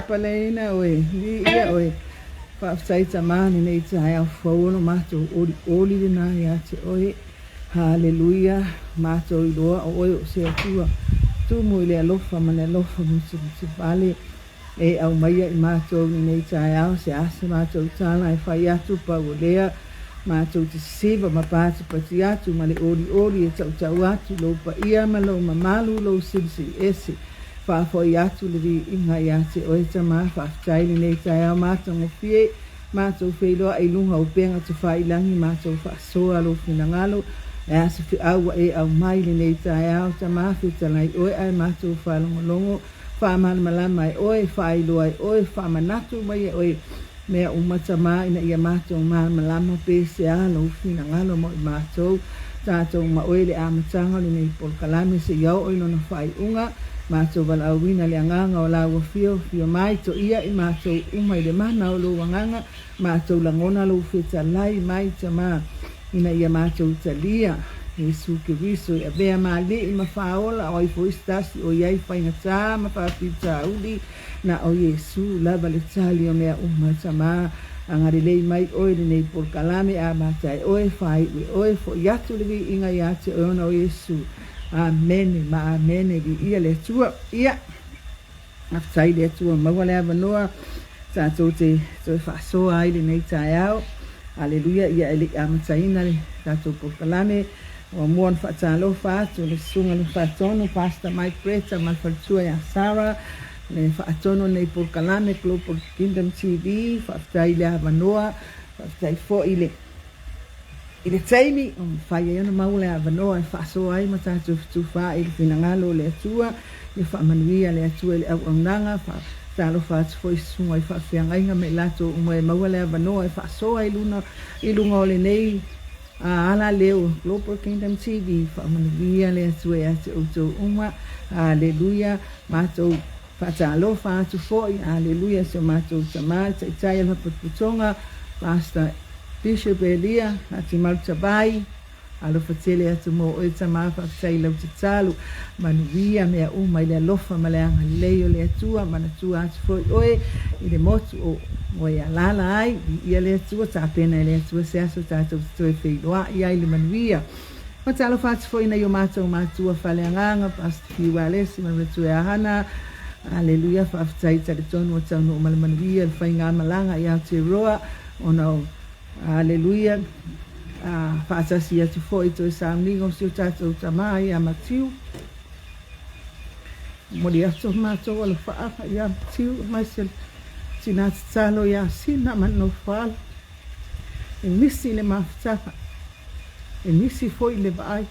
Faapaleina oe, viia oe. Faafetai Tama lenei taeao fou o lo matou olioli lena ia te oe. Haleluia, matou iloa o oe o se Atua tumu i le alofa ma le alofa musumusu vale. E aumaia i matou lenei taeao se a se matou tala e fai atu pau o lea matou te sisiva ma patipati atu ma le olioli e tautau atu lou paia ma lou mamalu lou silisili ese. Faafoi atu le viiga ia te oe Tama, faafetai lenei taeao matagofie, matou feiloai i luga o upega tafailagi, matou faasoa lou finagalo, le a se feau ua e aumai lenei taeao Tama, fetalai oe ae matou faalogologo, faamalamalama e oe, faailoa e oe, faamanatu mai e oe mea uma Tama ina ia matou malamalama pe se a lou finagalo mo i matou, tatou ma oe i le amataga o lenei polokalame seia oo i lona faaiuga, matou valaauina le agaga o lau afio, afio mai, toia i matou uma i le mana o lou agaga, matou lagona lou fetalai mai Tama ina ia matou talia Iesu Keriso e avea ma Alii ma Faaola, o ai foi se tasi o i ai faigata ma faafitauli, na o Iesu lava le tali o mea uma. Tama, agalelei mai oe i lenei polokalame, amata e oe, faaiu e oe, foi atu le viiga ia te oe ona o Iesu. Amene ma amene, viia le Atua. Ia, faafetai i le Atua maua le avanoa tatou te toe faasoa ai lenei taeao. Aleluia, ia e le i amataina le tatou polokalame, muamua ona faatalofa atu le susuga i le faatonu Pastor Mike Bretta ma le faletua ia Sarah, le faatonu o lenei polokalame Global Kingdom TV. Faafetai i le avanoa, faafetai foi i le i le taimi o mafai ai ona maua le avanoa e faasoa ai ma tatou fetufaai i le finagalo o le Atua. Ia faamanuia le Atua i le auaunaga. Faatalofa atu foi i susuga i faafeagaiga ma i latou uma e maua le avanoa e faasoa i luna i luga o lenei ala leo Global Kingdom TV. Faamanuia le Atua ia te outou uma. Aleluia. Matou faatalofa atu foi. Aleluia. Si o matou tama, le taitai o le Faalapotopotoga, Pastor Bishop Elia Atimalu Tavai. Alofa tele atu mo oe tama, faafetai i lau tatalo. Manuia mea uma i le alofa ma le agalelei o le Atua. Manatua atu foi oe i le motu o oe alaala ai. Viia le Atua, tapena e le Atua se aso tatou te toe feiloai ai i le manuia. Faatalofa atu foi i nai o matou matua faaleagaga, Pastor Fiu Alesi ma le matua ia Hana. Aleluia, faafetai talitonu ua taunuu ma le manuia le faigamalaga i Aotearoa ona o Aleluia, faatasi atu foi toe sauniga o si o tatou tama ia Matiu. Momoli atu o matou alofaaga ia Matiu aemaise le tina tatalo ia Sina ma le nofo-alo. E misi le mafutaga, e misi foi le vaai.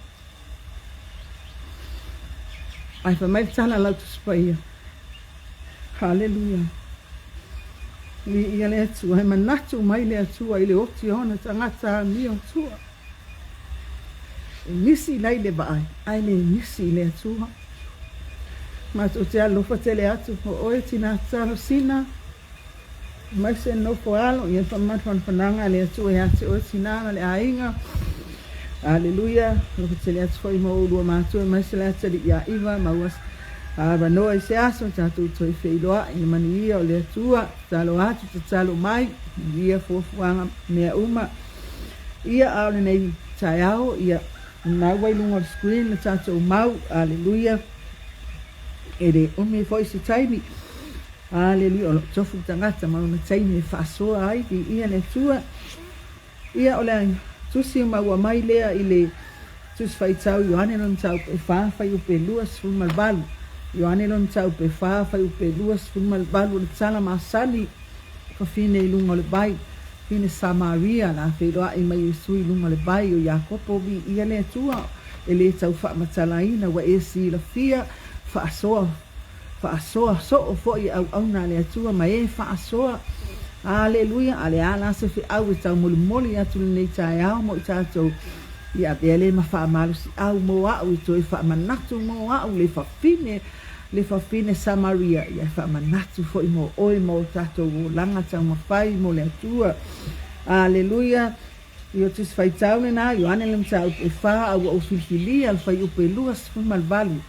Ae fai mai le tala a lau Tusi Paia, Haleluia. Viia le Atua, e manatu mai le Atua i le oti o ona tagata amiotua. E misi lai le vaai, ae le misi i le Atua. Matou te alofa tele atu o oe tina tatalo Sina, aemaise nofo alo, ia faamamalu a le Atua ia te oe tina ma le aiga. Aleluia. Alofa tele atu foi mo oulua matua, aemaise le atalii ia Iva, maua avanoa i se aso tatou toe feiloai i le manuia o le Atua. Tatalo atu, tatalo mai, manuia fuafuaga mea uma. Ia, a o lenei taeao, ia, maua i luga o le screen le tatou mau. Aleluia. E le umi foi se taimi. Aleluia, o lo o tofu le tagata ma lona taimi e faasoa ai, viia le Atua. Ia, o le tusi maua mai lea i le Tusi Faitau Ioane lona mataupu e 4, fuaiupu e 28. Ioane lona mataupu e 4, fuaiupu e 28, o le tala masani, fafine i luga o le vai, fafine Samaria, la feiloai mai Iesu i luga o le vai o Iakopo, viia le Atua, e le tau faamatalaina, ua e silafia, faasoa Faasoa soo foi e auauna a le Atua ma e faasoa. Aleluia! A le a la se feau e taumolimoli atu lenei taeao mo i tatou, ia avea lea ma faamalosiau mo au e toe faamanatu mo au le fafine, le fafine Samaria, ia e faamanatu foi mo oe ma o tatou olaga taumafai mo le Atua. Aleluia! Ia Tusi Faitau lena, Ioane le mataupu e 4, a ua ou filifilia le fuaiupu e 28.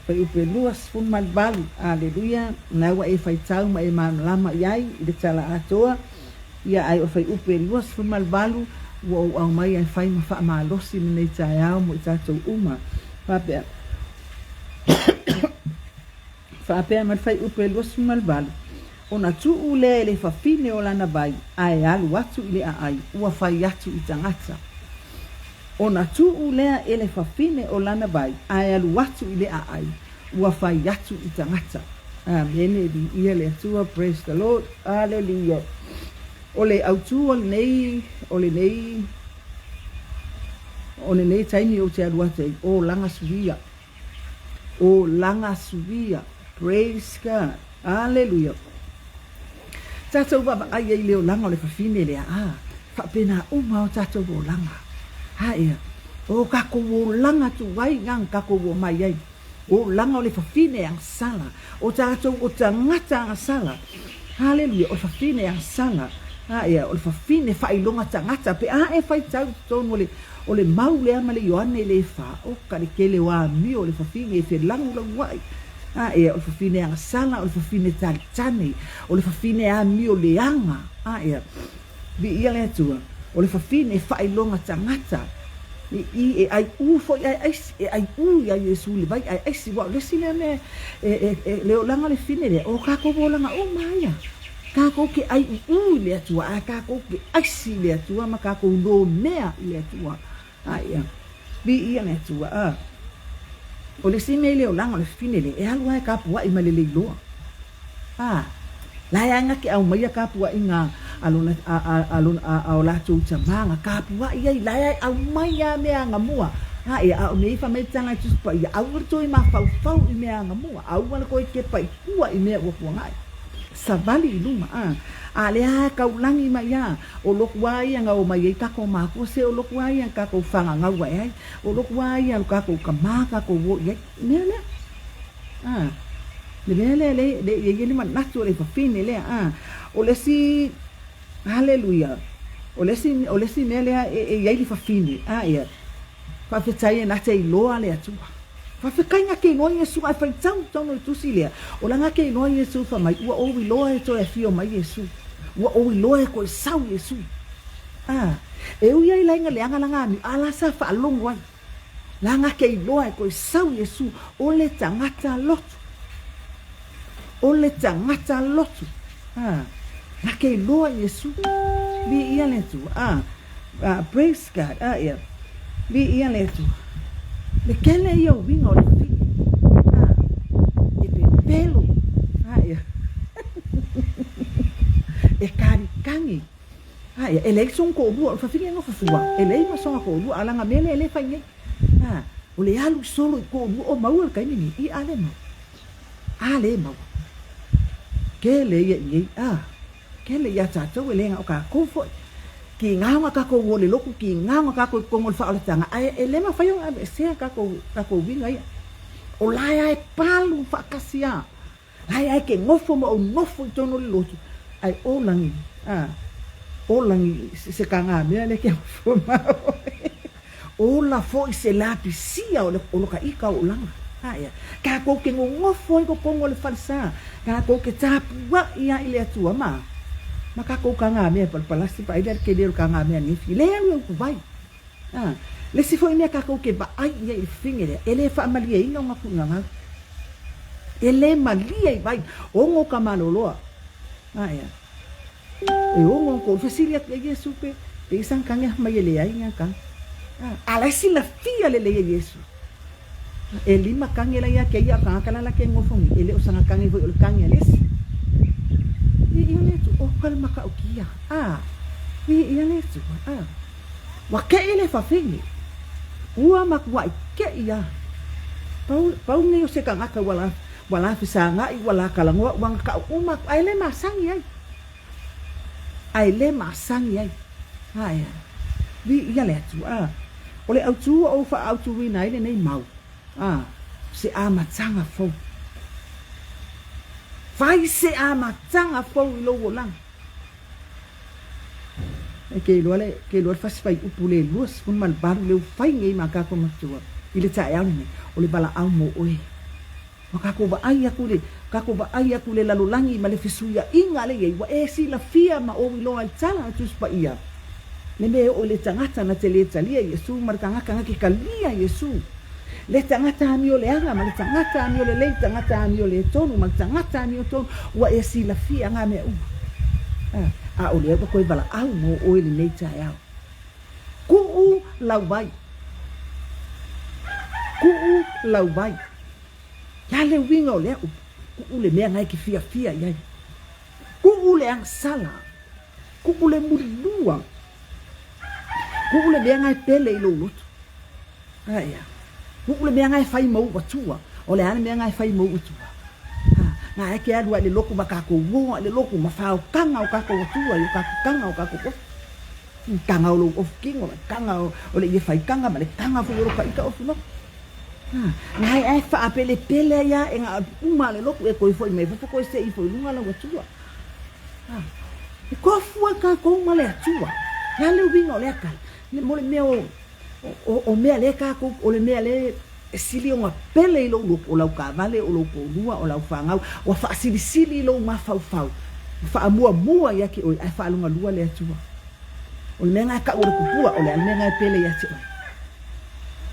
Fuaiupu e 28. Aleluia! Na ua e faitau ma e malamalama i ai i le tala atoa, ia ae o le fuaiupu e 28 ua ou aumai ai fai ma faamalosi lenei taeao mo i tatou uma. Faapea, faapea ma le fuaiupu e 28, Ona tuu lea e le fafine o lana vai ae alu atu i le aai, ua fai atu i tagata. Ona tuu lea e le fafine o lana vai ae alu atu i le aai, ua fai atu i tagata. Amene, Viia le Atua, Praise the Lord, Aleluia. O le autū o lenei, o lenei, o lenei taimi ou te alu atu ai, olaga suia. Olaga suia. Praise God. Aleluia. Tatou vaavaai ai i le olaga o le fafine lea, a, faapena uma o tatou olaga. A ia, o kakou olaga tuai na kakou omai ai. Olaga o le fafine agasala. O tatou o tagata agasala. Haleluia, o le fafine agasala. A ia, o le fafine faailoga tagata. Pe a e faitau i totonu o le, o le mau lea ma le Ioane le fa, o ka le tele o amio o le fafine e felagulaguaʻi. A ia, o le fafine agasala, o le fafine talitane, o le fafine amio leaga. A ia, Viia le Atua, o le fafine faailoga tagata, i i e aiʻū foi ae aisi, e aiʻū iā Iesu i le vai ae aisi, ua o le isi lea mea e, e, e, le olaga o le fine lea, o kākou olaga uma ia. Kākou ke aiʻuʻū i le Atua, ae kākou ke aisi i le Atua ma kākou nonea i le Atua. A ia, viia le Atua, a. O le isi mea i le olaga o le fafine lea, e alu lava e kapuaʻi ma le leiloa. A, la e aga ke aumaia kapuaʻiga a lona, a, a, a lona, a, a o latou tama, ga kapuaʻi ai, la e aumai a mea agamua. A ia, a o mea ia fai mai tala e Tusi Paia, aua le toe mafaufau i mea agamua, aua le toe kepa i tua i mea ua tuanai. Savali i luma, a, a lea a kaulagi mai a, o loku a ia na omai ai kakou makua, se o loku a ia na kakou fagagau ae ai, o loku a ia lo kakou kama kakou o i ai, mea lea. A, le mea lea le, le ia ia le manatu o le fafine lea, a, o le isi, haleluia, o le isi, o le isi mea lea e, e iai le fafine, a ia, Faafetai e nate iloa le Atua. Faafetai nate iloa Iesu ae faitau tonu le tusi lea. O la nate iloa Iesu fa mai ua ou iloa e toe afio mai Iesu. Ua ou iloa e toe sau Iesu. A, e ui ai laina leaga laga amiu a la sa faalogo ai. La nate iloa e toe sau Iesu o le tagata lotu. O le tagata lotu. A, nate iloa Iesu. Viia le Atua. A, a, praise God. A, ia. Viia le Atua. Le kele ia uiga o le fafine. A, e pepelo. A, ia. E kalikagi. A, ia. E leai sona toalua. O le fafine e nofo fua. E leai ma sona toalua. A o lana mea lea lea e fai nei. A, o le alu solo i toalua o maua le taimi nei. Ia, a le maua. A le maua. Kele ia i nei. A, kele iā tātou e le na o kākou foi. Ki ngā ona kākou o le loku, ki ngā ona kākou i totonu o le faaolataga, ae e le mafai ona aveesea kākou, kākou uiga ia. O la e a e palu faatasi a. La e a e ke nofo ma ou nofo i totonu o le lotu, ae o lagi, a, o lagi se kagā mea lea ke nofo ma oe. Ola foi se lapisia o le o loka ika o olaga. Aea, kākou ke gogofo ai totonu o le falesa, kākou ke tapuaʻi a i le Atua ma, ma kākou kagā mea palapalasi pa ai lea le kele o le kagā mea nefi, le alu e utu vai. A, le isi foi mea kākou ke vaai i ai i le fafine lea, e le faamalieina ona tuuina gau. E le malie i vai, ono ka maloloa. Aea. E ono ko fesili atu ia Iesu pe, pe i sang kange mai e leai nga kang. A la e silafia lelei e Iesu. E lima kange la ia ke ia kanga kala la ke ngofongi, e le o sanga kange foi o le kange a le isi. I ia le Atua, o ka le makaukia. A, i ia le Atua, a. Ua keʻi le fafine, ua makuaʻi keʻi a. Pau, pau nei o se kangaka ua la, ua la fesagai, ua la kalagoa, ua gakaʻu uma aku, ae le masani ai. Ae le masani ai. Ae a. Viia le Atua, a. O le autū o ou faaautuina ai lenei mau, a, se amataga fou. Fai se amataga fou i lou olaga. E ke iloa le, ke iloa le fasi fuaiupu le 28 lea ua fai nei ma kākou matua i le taeao lenei, o le valaau mo oe. Ua kākou vaai aku i le, kākou vaai aku i le lalolagi ma le fesuiaʻiga lea i ai, ua e silafia ma ou iloa i le tala a Tusi Paia, le mea e oo i le tagata na te lē talia Iesū ma le tagata na ke kalia Iesū, le tagata amioleaga ma le tagata amiolelei, tagata amioletonu ma le tagata amiotonu, ua e silafia ngā mea uma. A, a o lea ua toe valaau mo oe i lenei taeao. Kuʻu lau vai. Kuʻu lau vai. Le a le uiga o lea upu? Kuʻu le mea na e ke fiafia i ai. Kuʻu le agasala. Kuʻu le mulilua. Kuʻu le mea na e pele i lou loto. Aia. Kuʻu le mea na e fai ma ou atua. O le a le mea na e fai ma ou atua? Ha, na e ke alu aʻe le loku ma kākou uo aʻe le loku ma faokaga o kākou atua i o kākou kaga o kākou ofu. I kaga o lou ofu kino, i kaga o le ie faikaga ma le kaga foi o lou kaʻika ofu no. Ha, na e ae faapelepele ai aʻe na uma a le loku e koe foi mai fafo koe se ifo i luga lau atua. Ha, e kofu ai kākou ma le Atua. Le a le uiga o lea tala? Mo le mea o O, o mea lē kākou, o le mea lē e sili ona pele i lou loku, o lau kaavale, o lou koulua, o lau fanau, ua faasilisili i lou mafaufau, ua faamuamua ia te oe, ae faalugalua le Atua. O le mea na e kau o le kupua, o le a le mea na e pele ia te oe?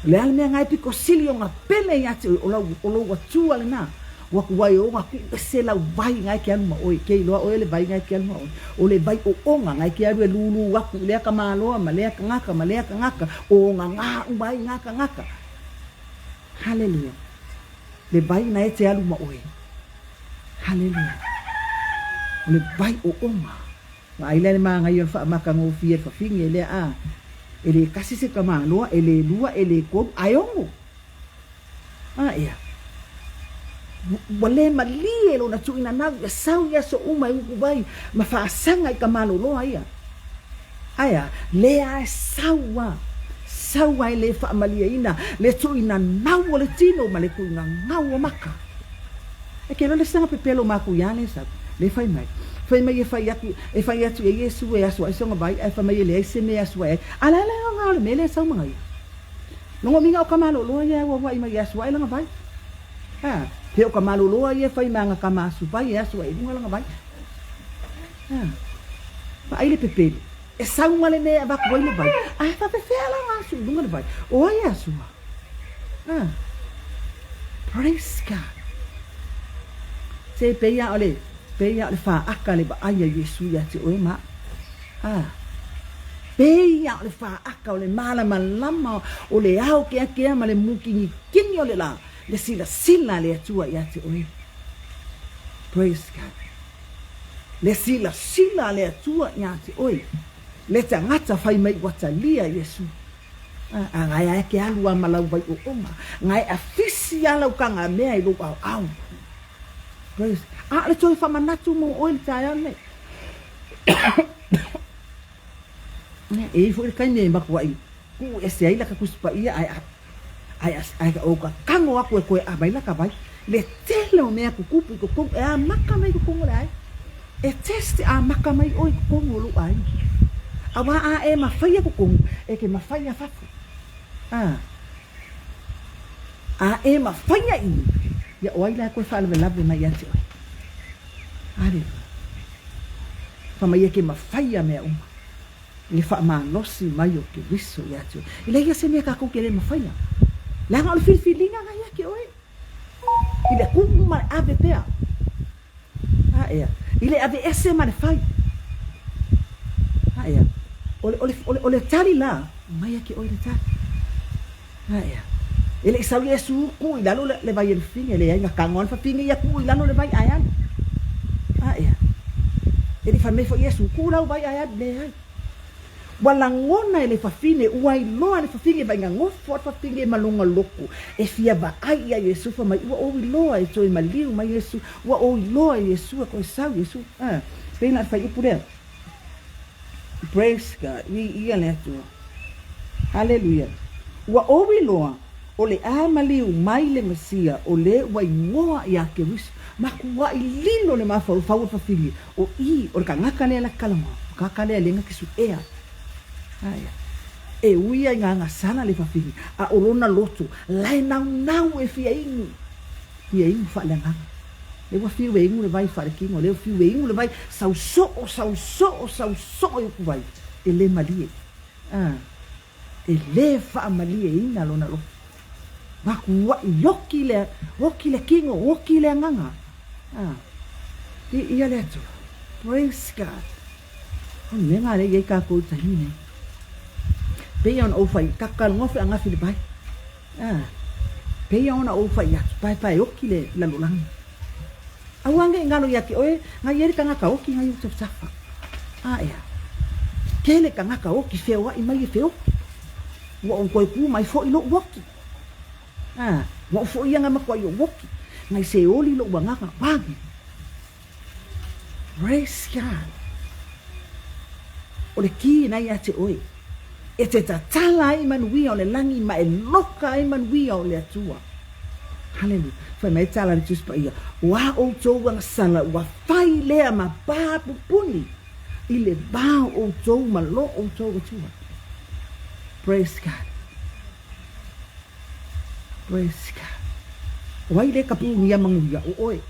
O le a le mea na e pito sili ona pele ia te oe, o lau, o lou Atua lenā. Ua ku ai ona ku ese lau vai na e ke alu ma oe, ke iloa oe le vai na e ke alu ma oe. O le vai oʻoga na e ke alu e lūlū aku i lea tamaloa ma lea kanaka ma lea kanaka, o gagā uma ai nā kanaka. Haleluia. Le vai na e te alu ma oe. Haleluia. O le vai oʻoga. Vaai lea le mānaia o le faamatagofie le fafine lea a e lē kasi se tamaloa, e lē lua, e lē tolu, ae ono. A ea, ua lē malie lona tuuina nau ia sau i aso uma e uku ai ma faasaga i ka maloloa ia. Ae a, lea e sau a, sau a e lē faamalieina le tuuina nau o le tino ma le tuuina gau o maka. E ke loa le saga pepelo maku iā lē sau, lē fai mai. Fai mai e fai aku, e fai atu ia Iesu e asu ae sona vai, ae fai mai e leai se mea e asu ae ai. A la le aoga o le mea lea e sau ma ia. Logo minga o ka maloloa ia e auauaʻi mai e asu ae lana vai. A, he o ka maloloa ia e fai ma ana kama asu vai e asu ae i luga lana vai. A, vaai le pepelo, e sau ma le mea e avatu ai le vai, a e faafefea la ona asu i luga le vai. O ai e asua? A, praise God. Se pei a o le, pei a o le faaka le vaai a Iesu ia te oe ma aʻu. A, pei a o le faaka o le malamalama o le ao keakea ma le mukinikini o le la, le silasila a le Atua ia te oe. Praise God. Le silasila a le Atua ia te oe, le tagata fai mai ua talia Iesu. A, a gae ae ke alu a ma lau vai ooga, gae a fisi a lau kaga mea i lou aoao. Praise. A o le toe faamanatu mo oe le taeao lenei. E i ai foi le taimi e matuai kuu ese ai laka Tusi Paia ae ae ae o ka kago aku e toe aumai laka vai. Le tele o mea tutupu i totonu e amata mai i totonu o le aiga. E test amata mai oe i totonu o lou aiga. Auā a e mafaia totonu, e te mafaia fafo. A. A e mafaia i, ia o ai la e toe faalavelave mai ia te oe? Aleluia. Fai mai e ke mafaia mea uma, i le faamalosi mai o Keriso ia te oe. E leai ia se mea kākou ke le mafaia. Leaga o le filifiliga na ia ke oe. I le kuu ma le ave pea. A ea, i le aveese ma le fai. A ea, o le, o le, o le, o le tali la, mai ia ke oe le tali. A ea, e le i sau Iesu kuu i lalo le, le vai e le fafine, leai, na tago lava le fafine ia kuu i lalo le vai ae alu. A ea, e le i fai mai foi Iesu, kuu lau vai ae alu, leai. Ua lagona e le fafine, ua iloa e le fafine vaiga nofo a le fafine ma lona loto e fia vaai ia Iesu fai mai, ua ou iloa e toe maliu mai Iesu, ua ou iloa e Iesu e toe sau Iesu. A, pei na o le faiupu lea. Praise God, viia le Atua. Haleluia. Ua ou iloa, o le a maliu mai le Mesia, o le ua igoa ia Keriso. Makuaʻi lilo le mafaufau o le fafine, O i, o le kanaka lea la kalama, o kaka lea lenga ke suʻea. Aia. E ui ai ngā gasala le fafine, a o lona loto, la e naunau e fia inu. Fia inu faaleagaga. Lea ua fiu e inu le vai faalekino, lea ua fiu e inu le vai, sau soo, sau soo, sau soo i Utuvai, e le malie. A, e le faamalieina lona loto. Matuai oki le, oki le kino, oki le agaga. A, viia le Atua. Praise God. O le mea lena lea e i ai tatou i le taimi lenei. Pei ona ou fai, tatou talanoa foi ananafi i le vai. A, pei ona ou fai atu, paepae oki le lalolagi. Aua ne i galo ia te oe, na i ai le tagata oki na i ou tafatafa. A ea, tele tagata oki feoai mai e feoki. Ua ou toe ku mai foi loʻu oki. A, ua ou foi ia na matuai ou oki. Nai se oli loʻu agaga, vage. Praise God. O le ki na ia te oe. E te tatala ai manuia o le lagi ma e loka ai manuia o le Atua. Haleluia. Fai mai tala le Tusi Paia, O a outou agasala ua fai lea ma pa pupuni i le va o outou ma lo outou Atua. Praise God. Praise God. O ai le ka punia manuia? O oe.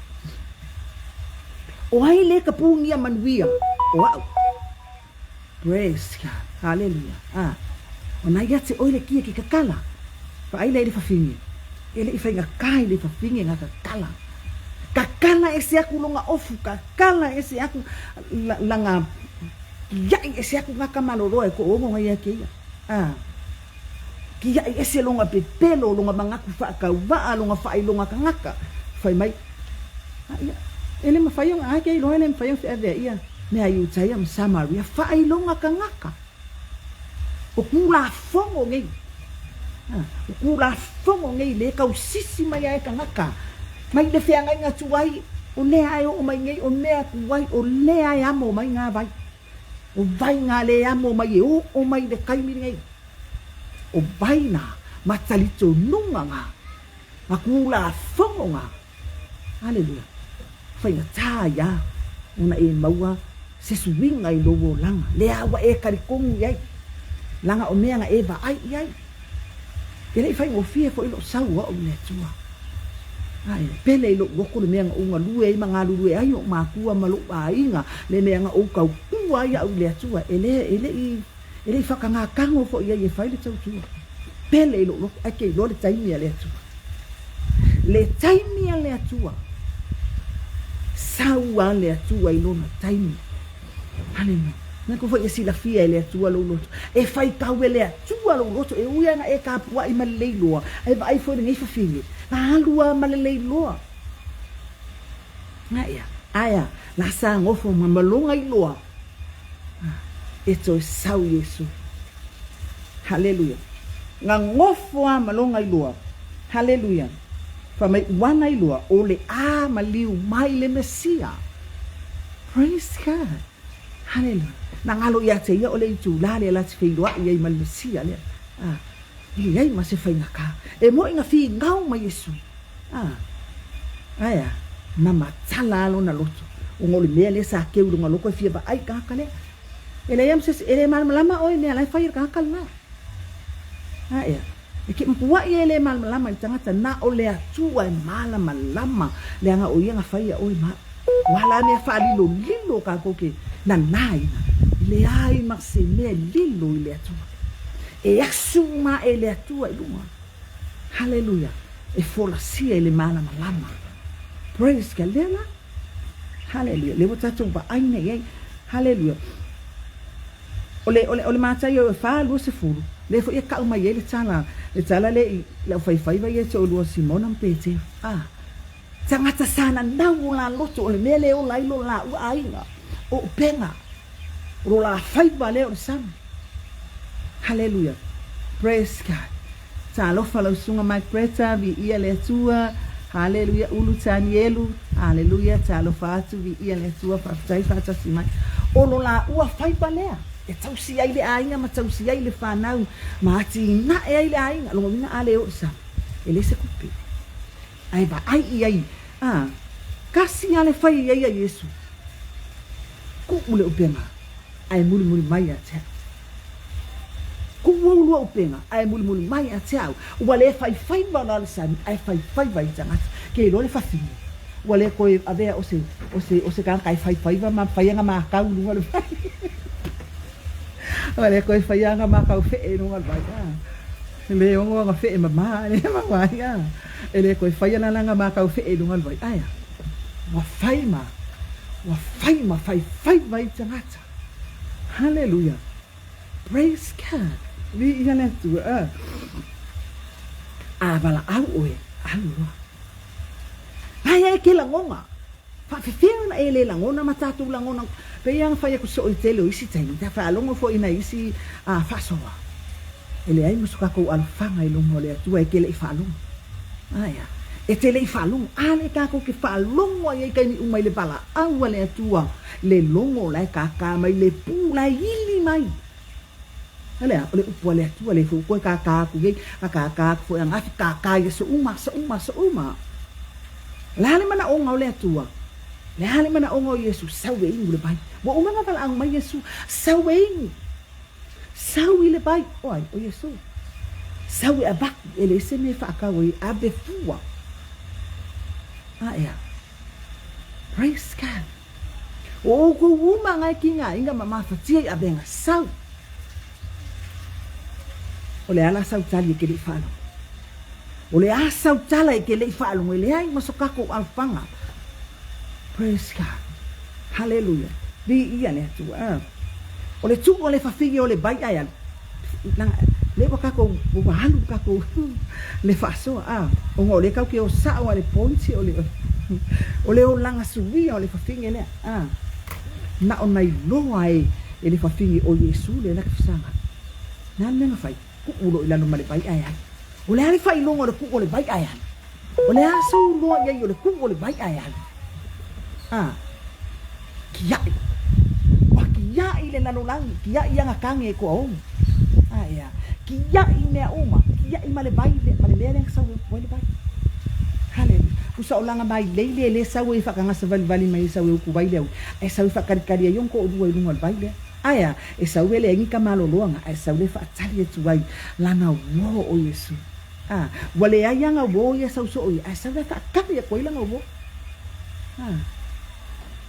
O ai le ka punia manuia? O au. Praise God. Haleluia. A. O na ia te oe le kia ki kakala. Vaai lea i le fafine. E le i faigata i le fafine na kakala. Kakala ese aku longa ofu, kakala ese aku langa kiaʻi ese aku ngā kamaloloa e ko ongo ngai a keia. A. Kiaʻi ese longa pepelo, longa manatu whaakauaa, longa whaailoga kangaka. Fai mai, a ia, e le mawhai ona ae ke iloa e le mawhai ona wheavea ia mea Iutaia ma Samaria, whaailoga kangaka. O Tulafono nei, a, o Tulafono nei le tausisi mai ai kangaka, mai le feagaiga tuai, o lea e oo mai nei, o mea tuai, o lea e amo mai ngā vai. O vai ngā le amo mai e oo mai le taimi nei. O vai nā ma talitonuga ngā, ma Tulafono ngā. Aleluia. Faigata ia ona e maua se suiga i lou olaga, lea ua e talitonu i ai, laga o mea na e vaai i ai. E le i faigofie foi lou sau o au i le Atua. A e pele i lou loto le mea na ou galue ai ma galulue ai ou makua ma lou aiga, le mea na ou tautua ai au i le Atua, e le, e le i, e le i whakangākago foi ai e fai le tautua. Pele i lou loto, ae ke iloa le taimi a le Atua. Le taimi a le Atua. Sau a le Atua i lona taimi. Haleluia. Na ko foi e silafia e le Atua lou loto. E faitau e le Atua lou loto. E ui ana e kapuaʻi ma lelei loa. E vaai foi lenei fafine. Na alu a ma lelei loa. Na ea. Ae a, la sa gofo ma maloga i loa. E toe sau Iesu. Haleluia. Na gofo a maloga i loa. Haleluia. Fai mai uana i loa, o le a maliu mai le Mesia. Praise God. Haleluia. Na galo ia te ia o le itulā lea la te feiloaʻi ai ma le Mesia lea. A, e leai ma se faigata. E moʻi na finau ma Iesu. A, ae a, na matala a lona loto. Ona o le mea lea sa keu i lona loto e fia vaai i tagata lea. E leai ma se isi, e le malamalama oe i mea la e fai e le tagata lena. Ae a, e ke mapuaʻi e le malamalama i le tagata, na o le Atua e malamalama, leaga o ia na fai ia oe ma au. Ua la mea faalilolilo kākou ke nānāina, i leai ma se mea lilo i le Atua. E asu uma aʻe le Atua i luga. Haleluia! E folasia i le malamalama. Praise God! Lea la. Haleluia! Lea ua tatou vaai nei i ai. Haleluia! O le, o le, o le Mataio e 4:20, lea foi e kau mai ai le tala, le tala lea i le aufaifaiva ia e toalua o Simona ma Petero. A, tagata sa nanau o la loto, o le mea lea e ola ai lo laua aiga, o upega, o lo la faiva lea o le sami. Haleluia. Praise God. Talofa lau susuga Mike Bretta, viia le Atua. Haleluia, Ulu Tanielu. Haleluia, talofa atu, viia le Atua, faafetai faatasi mai. O lo laua faiva lea e tausi ai le aiga ma tausi ai le fanau ma atinae ai le aiga. Lona uiga a le o i le sami, e le se tupe. Ae vaai i ai, a, kasi a le fai i ai a Iesu. Kuu le upega, ae mulimuli mai ia te au. Kuʻu oulua upega, a e mulimuli mai ia te au, ua le faifaiva la le sami, ae faifaiva i tagata. Ke iloa le fafine, ua le toe avea o se, o se, o se tagata e faifaiva ma fai ana makau i luga o le vai. Ua le toe faia ana makau feʻe i luga o le vai, a. E le ono ana feʻe mamā, e le maua ai, a. E le toe faia la lana makau feʻe i luga o le vai, ae a? Ua fai ma, ua fai ma faifaiva i tagata. Haleluia! Praise God! Viia le Atua! A, a valaau ʻoe, alu loa. Aia e ke lagona. Faafefea ona e le lagona ma tatou lagona. Pei lava ona fai atu soo i tele o isi taimi, ta faalogo foi i nai isi faasoa. E leai ma so tatou alofaga i luma o le Atua e te le i faalogo. Aea, e te le i faalogo. A lea tatou te faalogo ai ai taimi uma i le valaau a le Atua, le logo la e kākā mai, le pū la e ili mai. A lea, o le upu a le Atua lea foi ua toe kākā atu i ai, a kākā atu foi ananafi, kākā i aso uma, aso uma, aso uma. O le a le manaʻoga o le Atua? O le a le manaʻoga o Iesū? Sau e inu le vai. Ua uma ona valaau mai Iesū, sau e inu. Sau i le vai, o ai, o Iesū. Sau e avatu, e leai se mea e faatau ai, ave fua. A ea. Praise God. O oukou uma ngai ki nga inga ma mafatia i avega sau. O le a la sau tali e ke lei faalogo. O le a sau tala e ke lei faalogo e leai ma so kakou alofaga. Praise God. Haleluia. Viia le Atua. O le tuu o le fafine o le vai ae alu. Le ua kakou ua alu kakou le faasoa a ona o lea kau ke o sao a le point o le o le olaga suia o le fafine lea a na ona iloa e e le fafine o Iesu lea na ke fesaga na le mea na fai kuu loa i lalo ma le vai ae alu o le a le faailoga o le kuu o le vai ae alu O le a sou loa i ai o le kuu o le vai ae alu. A. Kiaʻi. Ua kiaʻi le lalolagi, kiaʻi ana kage e koa omu. A ea. Kiaʻi mea uma, kiaʻi ma le vai lea, ma le mea lea na sau e uku ai le vai. Haleluia. Usa o lana mai lei lea e le sau ai e faakagasa valivali mai e sau e uku vai le aui, ae sau e faakalikali ai ona toalua i luga o le vai lea. Ae a, e sau e leai ni ka maloloaga, ae sau lea e faatali atu ai lana uō o Iesu. A, ua leai ana uō ia sau soo ia, ae sau la e faatali atu ai lana uō. A,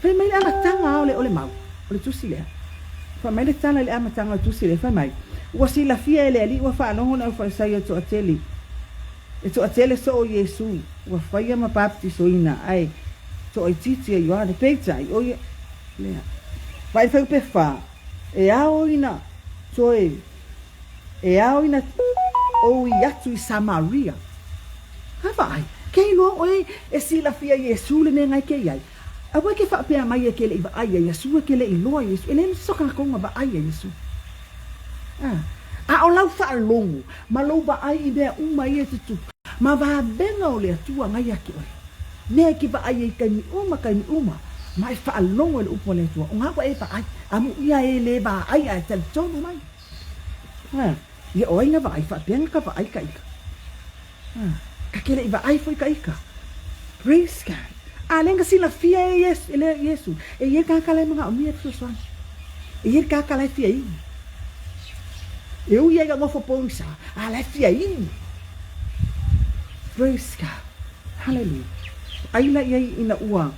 fai mai le amataga o le, o le mau, o le tusi lea. Fai mai le tala i le amataga o le tusi lea, fai mai, Ua silafia e le Alii ua faalogo le aufaisaia e toatele, e toatele soo Iesu, ua faia ma baptisoina, ae toaitiiti e Ioane. Peitai, o ia, lea. Vaai le fuaiupu e fa, e ao ina toe E ao ina oi atu i Samaria. A vaai, ke iloa ʻoe e silafia Iesū le mea ngai ke iai. Aua ke faapea mai e ke leʻi vaai ia Iesū e ke leʻi loa Iesū. E leai ma se kākou na vaai ia Iesū. A, a o lau faalogo ma lou vaai i mea uma ia e tutupu, ma vavega o le Atua ngai ia te ʻoe. Mea e ke vaai ai kaimi uma, kaimi uma, ma e faalogo i le upu a le Atua, o ngā ua e vaai, a muʻia e le vaai a e talitonu mai. A, ia o ai na vaai faapea na ka vaai ka ika. A, ka ke leʻi vaai foi ka ika. Praise God. A le na silafia e Iesu, e le Iesu, e ia kākā la e manaʻomia e fesoasoani. E ia kākā la e fia inu. E ui ai ka nofo pogisa, a la e fia inu. Praise God. Hallelujah. Ai la ia ina ua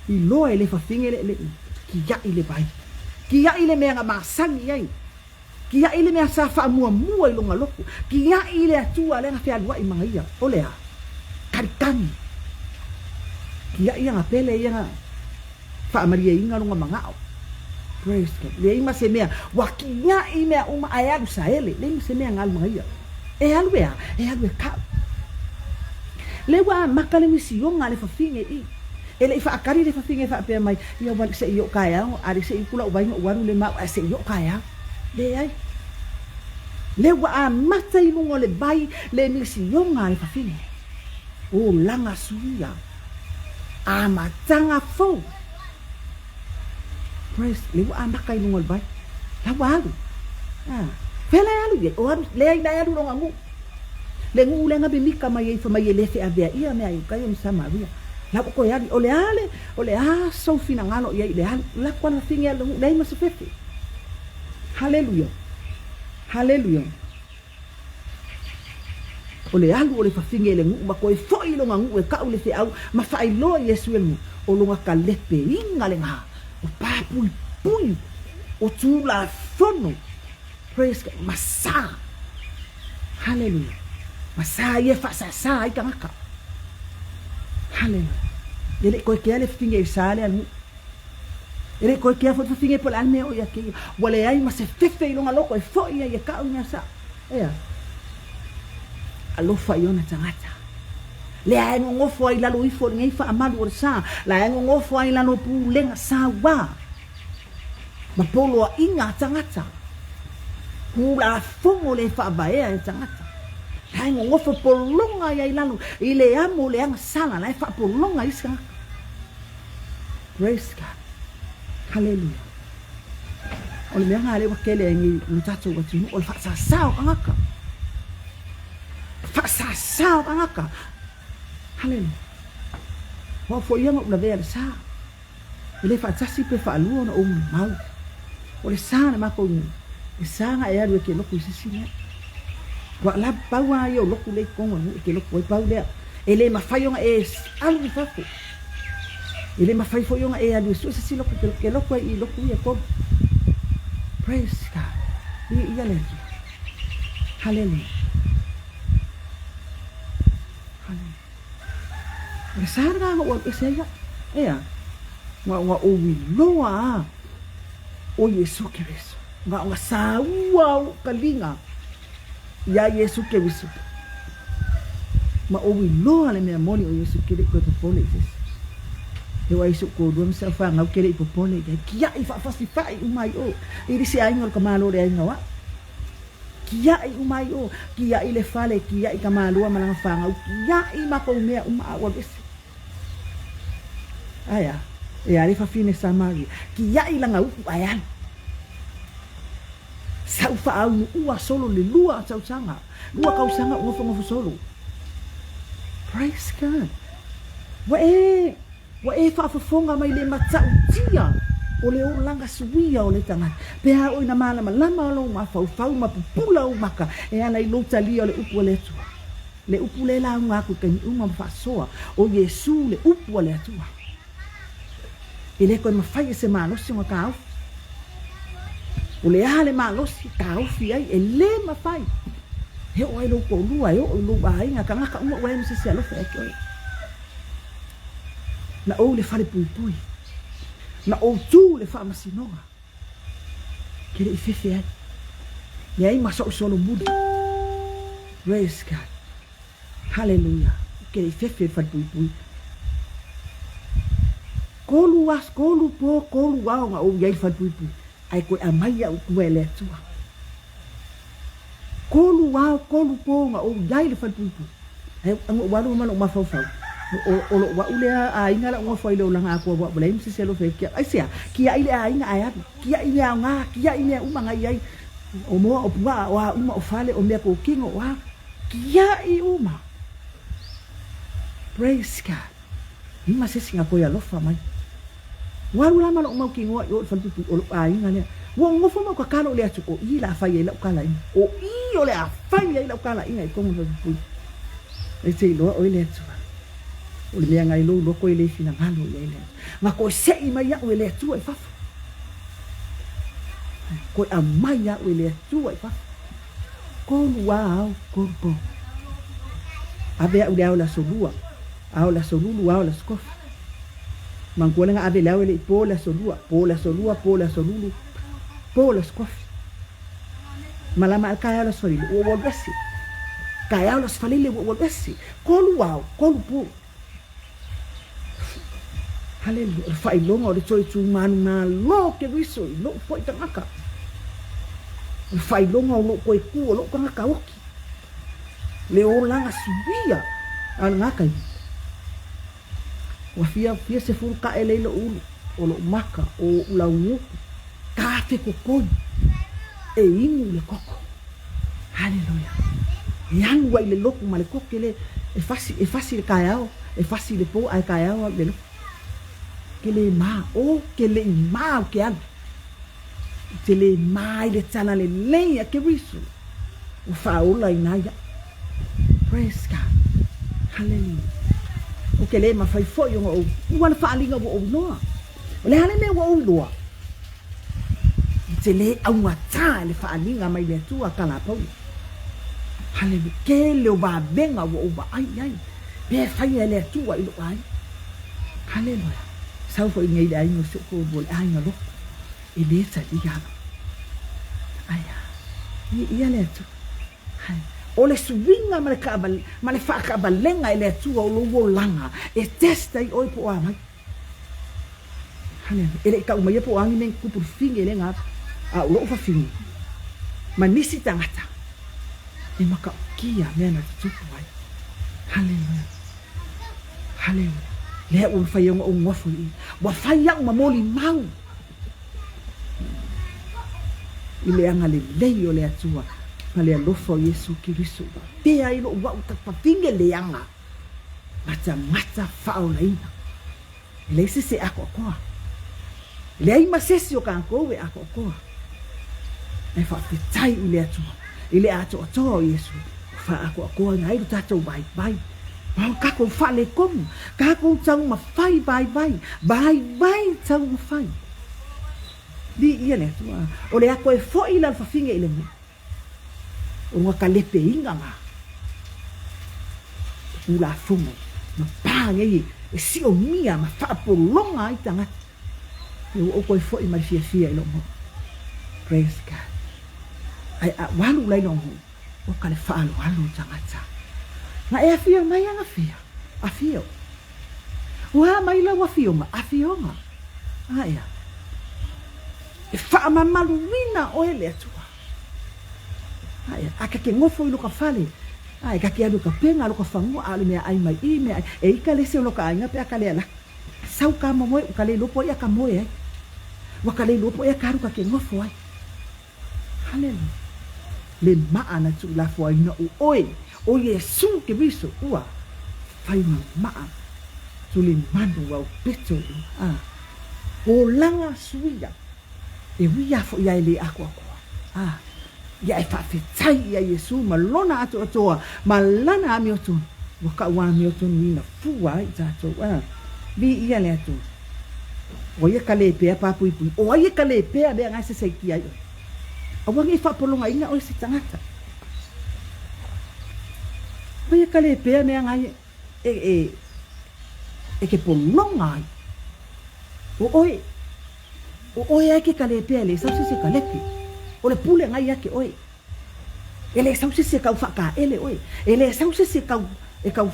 iloa e le fafine le le kiaʻi le vai. Kiaʻi le mea na masani ai. Kiaʻi le mea sa faamuamua i lona loto. Kiaʻi le Atua lea na fealuaʻi ma ia. O le a? Kalikani. Kiaʻi ana pele ia na faamalieina lona manaʻo. Praise God. Leai ma se mea, ua kiaʻi mea uma a e alu saele. Leai ma se mea na alu ma ia. E alu e a? E alu e kaʻu. Le ua amata le misiona a le fafine i. E leʻi faakali le fafine faapea mai, Ia ua seʻi oʻu kaeao, a le seʻi uku laʻu vai noʻu alu le mau ae seʻi oʻu kaeao. Leai. Le ua amata i luga o le vai le misiona a le fafine. Olaga suia. Amataga fou. Praise, le ua amata i luga o le vai. La ua alu. Ah. Fea la e alu i ai? O alu, leai la e alu lona nuu. Le nuu lea na mimika mai ai fai mai e le feavea ia mea i uka ia ma Samaria. La ua toe alu, o le a le, o le a sou finagalo i ai i le alu, lako ana fafine alu nuu leai ma se fefe. Haleluia. Haleluia! O le alu o le fafine i le nuu ma toe foi i lona nuu e kau le feau ma faailoa i Iesu e le nuu, o lona talepeiga lena, o papuipui, o Tulafono. Praise God. Ma sa. Haleluia. Ma sa ia e faasasa ai tagata. Haleluia. E le i toe kea le fafine i sa lea nuu. E le i toe kea foi le fafine po o le a le mea o ia kēia. Ua leai ma se fefe i lona loto e foi ai e kau i mea sa. Ea. Alofa i ona tagata. Lea e nonofo ai i lalo ifo o lenei faamalu o le sa, la e nonofo ai i lalo o pulega sauā ma poloaiga a tagata, Tulafono le faavaea e tagata. La e nonofo pologa ai i lalo i le amo o le agasala, la e faapologa ai isi tagata. Praise God. Haleluia. O le mea lena lea ua tele ai nei lo tatou atunuu, o le faasasa o tagata. Faasasa o tagata. Haleluia. Ua foi ia na ou lavea le sa. E le faatasi pe faalua ona ou mau. O le sa le matou nuu, e sa na e alu e te lotu i se isi mea. Ua la pau lava ia o lotu lea i totonu o le nuu e te lotu ai, pau lea. E le mafai ona e alu i fafo. E le mafai foi ona e alu e sue se isi lotu e te lotu ai i lotu ia e tolu. Praise God. Viia le Atua. Haleluia. Haleluia. O le sa lena na ou alu ese ai au. Ea, na ona ou iloa a o Iesu Keriso. Na ona saua o lou taliga iā Iesu Keriso. Ma ou iloa le mea moni o Iesu ke le i toe popole i se isi. E oo ai si ou toalua ma si au fanau ke le i popole i ai. Kiaʻi faafasifaʻi uma ai o i le isi aiga o le tamāloa o le aiga o aʻu. Kiaʻi uma ai o, kiaʻi le fale, kiaʻi ka malua ma lana fanau, kiaʻi makou mea uma a ua alu ese. Ae a, e a le fafine Samaria, kiaʻi lana uʻu ae alu. Sau faaunuua solo le lua tausaga, lua kausaga ou nofonofo solo. Praise God. Ua e Ua e faafofoga mai le matautia o le olaga suia o le tagata. Pe a oo ina malamalama lou mafaufau ma pupula ou maka e ala i lou talia o le upu a le Atua. Le upu lea e lauga aku i taimi uma ma faasoa, o Iesu le upu a le Atua. E le toe mafai e se malosi ona taofi. O le a le malosi e taofi ai? E le mafai. E oo ai lou toalua, e oo i lou aiga, tagata uma ua e ma se isi alofa ia te oe. Na ou le falepuipui. Na ou tu le faamasinoga. Ke le i fefe ai. Leai ma soʻu solomuli. Praise God. Hallelujah. Ke le i fefe le falepuipui. Kolu aso, kolu po, kolu ao na ou iai le falepuipui. Ae koe aumai iaʻu i tua e le Atua. Kolu ao, kolu po na ou iai le falepuipui. Ae na ou alu ma lou mafaufau, o lou a'u lea aiga la ou nofo ai i le olaga akua ua leai ma se isi alofa e kiaʻu. Aisea? Kiaʻi le aiga ae alu. Kiaʻi mea aoga, kiaʻi mea uma na i ai, o moa, o puaʻa, o a uma, o fale, o mea kokino, o a. Kiaʻi uma. Praise God. I ma se isi na koe alofa mai. Ua alu la ma loʻu mau kinoa i o i le falepuipui o loʻu aiga lea. Ua ou nofo ma ou kakalo i le atu, o i la a fai ai lau kalaiga. O i o le a fai ai lau kalaiga i totonu o le falepuipui. E te iloa oe le Atua. O le mea na i lou loko e le finagalo i ai le Atua. Na koe seʻi mai aʻu e le Atua i fafo. Koe aumai aʻu e le Atua i fafo. Kolu a ao, kolu po. Ave aʻu i le ao i le aso lua, ao i le aso lulu, ao i le aso kofi. Manatua le na ave i le ao e le i po le aso lua, po le aso lua, po le aso lulu, po le aso kofi. Malama ae le taeao le aso falele, ua ou alu ese. Taeao le aso falele, ua ou alu ese. Kolu ao, kolu po. Haleluia. O le faailoga o le toe tumanumalo o Keriso i lou foi tagata. O le faailoga o lou toe tu o lou tagata oki. Le olaga suia a lena taimi. Ua fia, fia sefulu kaʻe lei loʻu ulu, o loʻu maka, o oʻu lauguku, kafe kokoi, e inu i le koko. Haleluia. E alu ai le lotu ma le koke le, e fasi, e fasi le kaeao, e fasi le po, ae kaeao au i le lotu. Ke le ma, o ke le i ma o ke alu. te lē ma i le tala lelei a Keriso ua faaola ina ai a'u. Praise God. Hallelujah. Ou te lē mafai foi ona ou ua le faaaliga ua ou iloa. O le a le mea ua ou iloa? Ou te lē augatā i le faaaliga mai le Atua a Kalapaulo. Hallelujah. Tele o vavega ua ou vaai i ai, pe faia e le Atua i lou aiga. Hallelujah. Sau foi nei le aiga o si ou toalua, le aiga lotu. E lē talia au. Ae a? Viia le Atua. Hai. O le suiga ma le kaavale, ma le faakaavalega e le Atua o lou olaga e test ai oe po o a mai. Hallelujah. E le i tau maia po o a ni mea na tupu i le fafine lea na alu, a o lou fafine ma nisi tagata e matautia mea na tutupu ai. Hallelujah. Hallelujah. Lea ua mafai ai ona ou nofo i i. Ua fai au ma molimau i le agalelei o le Atua ma le alofa o Iesu Keriso ua avea ai lou au tafafine leaga ma tagata faaolaina. E leai se isi e atoatoa. E leai ma se isi o tatou e atoatoa. Ae faafetai i le Atua i le atoatoa o Iesu ua faaatoatoaina ai lo tatou vaivai. Ma o tatou faaletonu, tatou taumafai vaivai, vaivai taumafai. Viia le Atua. O le a toe foi la le fafine i le mea. O lona talepeiga na Tulafono ma pa nei e siomia ma faapologa ai tagata. Ia ua ou toe foi ma le fiafia i lou nuu. Praise God. Ae a ou alu la i lou nuu, oka le faaaloalo o tagata. Na e afio mai ana fia, afio. Ua a mai lau afioga, afioga. Ae a? E faamamaluina oe le Atua. Ae, a ka ke nofo i loka fale, ae ka ke alu i ka pega loka fanua, a o le mea ai mai i mea ai, e i ka lese o loka aiga pe a ka lea laka. Sau ka momoe u ka le iloa po ia ka moe ai. Ua ka le iloa po ia ka alu ka ke nofo ai. Haleluia. Le maa na tuulafoaina o oe, o Iesu Keriso, ua fai ma maa tulimanu au peto i a olaga suia. E ui a foi a e le atoatoa, a ia e faafetai ia Iesu ma lona atoatoa ma lana amiotonu, ua kau amiotonuina fua ai tatou, a viia le Atua. O ai e ka lepea papuipui? O ai e ka lepea mea na seseikia ai oe? Aua nei faapologaina oe se tagata. O ai e ka lepea mea na e ke pologa ai? O oe. O oe ai ke kalepea e le sau se isi e kalepe. O le pule ngai ia te oe. E le sau se isi e kau faakaele oe. E le sau se isi e kau, e kau,